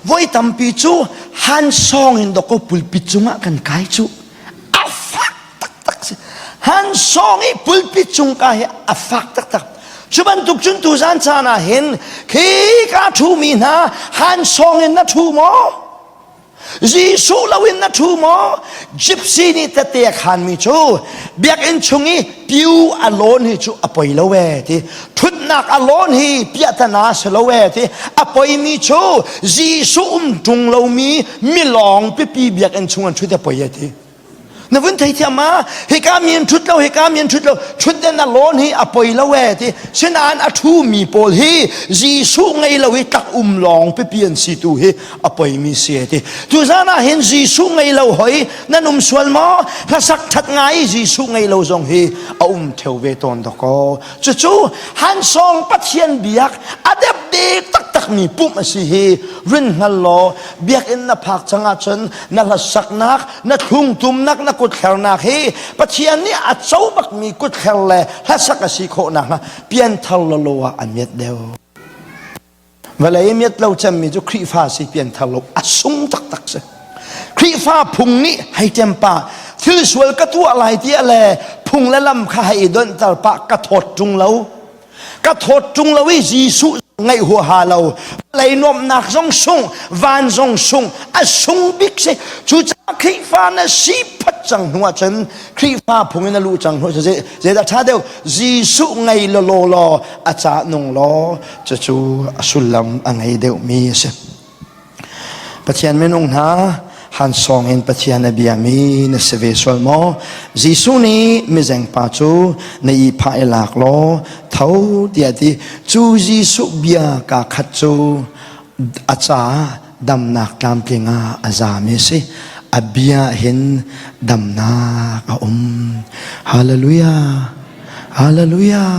Voi tampi cu han sawng in doko pulpit cungah kan kai cu a fak taktak si. Han sawng i pulpit cung ka hi a fak taktak. Cu bantuk cun tuzan caan ah hin khi ka ṭhumi hna han sawng in na ṭhu maw? Jesuh loin na ṭhu maw? Gypsy nih tette a khanmi cu biakinn chung i piu a lawn hi cu a poi lo ee ti. Ṭhutnak a lawn hi piahtana si lo ee ti. A poimi cu Jesuh um ṭung lomi milawng pipi biakinn chung an ṭhut a poi ee ti. Na vun theithiam ma? Hika mi an ṭhut lo, hika mi an ṭhut lo. Ṭhutden a lawn hi a poi lo ee ti. Sinain a ṭhu mi pawl hi Jesuh ngei lo i tlak um lawng pipi an si tu hi a poimi si ee ti. Tuzan ah hin Jesuh ngei lo hoi nan um sual maw? Hlasak ṭhat ngai i Jesuh ngei lo zong hi a um theu ve tawn dakaw. Cucu hansawng Pathian biak a depde taktakmi pumh a si hi rin hngal law biakinn na phak cang ahcun na hlasaknak na thlungtumnak na kutthlernak hi Pathian nih a co bakmi kutthler le hlasak a si khawh nakhnga pianthar lawlaw ah a miat deuh. Vawlei miat lo cemmi cu Khrihfa si pianthar lo a sung taktak si. Khrihfa phung nih hei ṭempa thil sual ka tuah lai tiah le phung le lam kha hei i donhter pah ka thawt ṭung lo. Ka thawt ṭung lo i Jesuh ngaih huaha lo. Vawlei nuamhnak zong sung, van zong sung, a sung bik si. Cucaah Khrihfa na si phat cang hnu ahcun Khrihfa phung in a luh cang hnu ahcun zeidah ṭha deuh Jesuh ngei lawlaw law a ca nung law cucu a sullam a ngei deuhmi a si. Pathian minung hna han sawng in Pathian a biami na si ve sual maw? Jesuh nih mizengpa cu na ihphah i lak law tho tiah ti cu Jesuh bia kaa khat cu a caah damnak tlamtling ah a zami a si. A bia hin damnak a um. Hallelujah. Hallelujah.